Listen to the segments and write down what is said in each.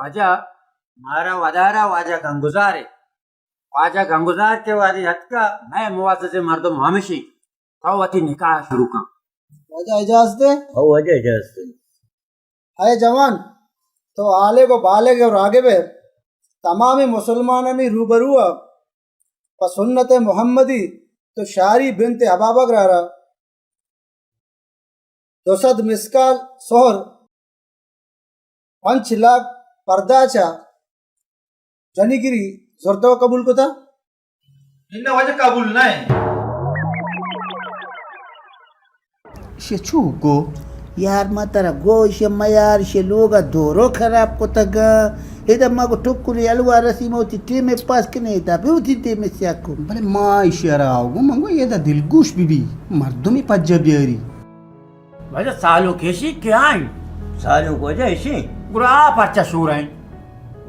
واجہ، مارا ودارا واجہ گنگزارے۔ واجہ گنگزار کہ وہدے اتکا، مئے معززیں مردم ہمشی، تو وتی نکاح شروع کن۔ واجہ اجازت ہے؟ ہو واجہ اجازت ہے۔ اے جوان، تو عالم و بالغ و راغب ہے، تمام مسلمانانی روبرو پہ سنت محمدی تو شاری بنت حبابگ را را دو سد مسکال سہر، پنچ لاکھ پردہ چا جنیگری زرتو قبول کتا؟ انہ واجہ قبول نہ۔ شے چو گو؟ یار، ما ترا گو، شے میار، شے لوگا دورو خراب کتگا۔ ادا ما گو ٹکری الوا رسی، ما وتی ٹیم پاس کنے، ادا بہ وتی ٹیم سیاہ کو۔ بلے ما ایشی را آؤ گو، من گو ادا دلگوش بی بی، مردمی پجا بیاری۔ واجہ سالو کیشی کیا ہیں؟ سالو کو واجہ ایشی۔ گڑا آ پرچا شور ہیں؟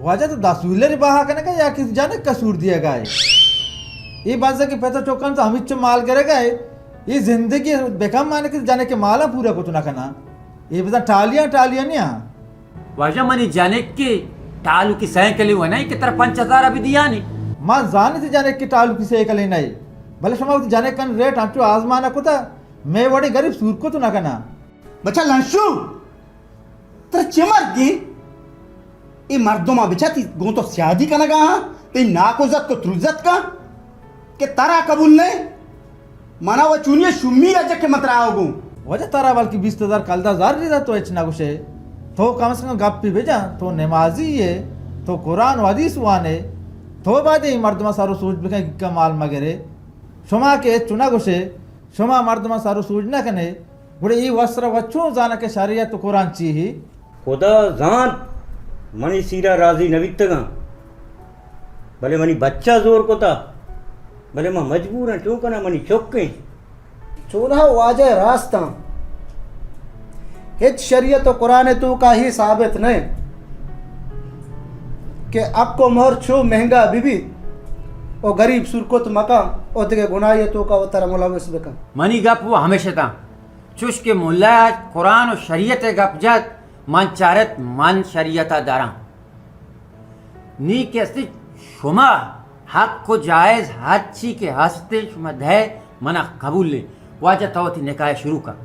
واجہ تو دسولر بہا کنگا یا کس جنک قصور دیگا ہے؟ اے بزگ پتا چوکان تو ہمیچو مال گرگا ہے۔ اے زندگی بکم مانے کہ جنک مالا پورا کت نہ کنا۔ اے بزاں ٹالیاں ٹالیاں نیا۔ واجہ منی جنک کہ ٹالو کی سائیکل و نہیں کہ تر پنچ ہزار ابھی دیا نہیں۔ ما زانت جنک کہ ٹالو کی سائیکل نہیں۔ بلے شما وتی جنک کن ریٹ انچو آزمانہ کتا، مئے وڑیں غریب سور کت نہ کنا۔ بچا لنشو، ترا چے مرگی؟ اے مردماں بچا تی گوں تو سیادی کنگا ہاں، تئی ناکو زتک و تروزتکا کہ ترا قبول نہ۔ منا و چونی شمی اجک کہ من ترا آؤ گوں۔ واجہ ترا بلکہ بیست ہزار کلدار زر ریدا تو ہچ نہ گوشے۔ تو کم از کم گپی بجن، تو نمازی ہے، تو قرآن و حدیث وانے، تو باید اے مردماں سر و سوج بکن کہ مال مگرے۔ شما کہ ہچ نہ گوشے، شما مردماں سر و سوج نہ کنے، گڑا اے وسرا و چون زانا کہ شریعت و قرآن چی ہی؟ خدا زانت منی سیرا راضی نہ بیتگاں، بلے منی بچہ زور کتا، بلے من مجبور ہاں، چون کناں، منی چک ہیں۔ چونہا واجہ راستاں، ہچ شریعت و قرآن توکا ہی ثابت نہ کہ حق و مہر چو مہنگا بہ بیت و غریب سرکت مکن و دگہ گناہی توکا وترا ملوث بکن۔ منی گپ و ہمیش اتاں، چوش کہ ملا قرآن و شریعت گپ جت، من چارت من شریعت داراں۔ نی کہ استی شما حق و جائز ہر چی کہ ہستے شما دے منا قبول ہے۔ واجہ تو وتی نکاح شروع کن۔